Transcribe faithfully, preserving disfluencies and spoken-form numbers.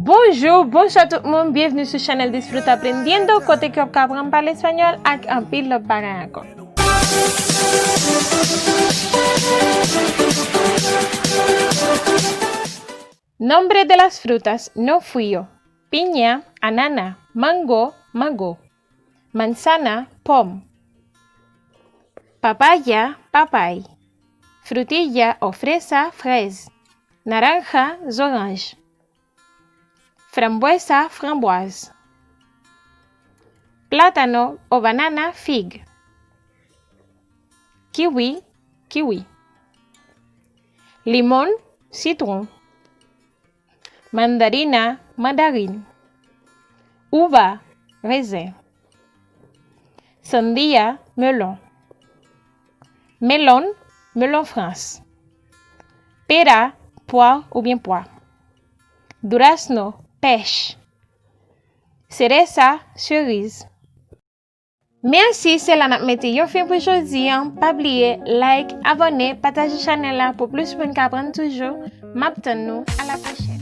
Bonjou, bonswa tout moun, byenvni sou chanèl Disfruta Aprendiendo, kote ke w ap ka aprann pale espanyòl ak anpil lòt bagay ankò. Nombre de las frutas, non fwi yo. Piña, anana, mango, mango. Manzana, pòm. Papaya, papay. Frutilla o fresa, frèz. Naranja, zoranj. Frambuesa, framboise. Plátano o banana, fig. Kiwi, kiwi. Limon, sitwon. Mandarina, mandarin. Uva, raisin. Sandía, melon. Melón, melon frans. Pera, pwa oubyen pwa. Durazno, pèch. Cereza, cerise. Mèsi, se la n ap mete yon fen pou jodi an. Pa bliye like, abòne, pataje chanèl la pou plis moun ka aprann toujou. M ap tann nou, a la pwochèn.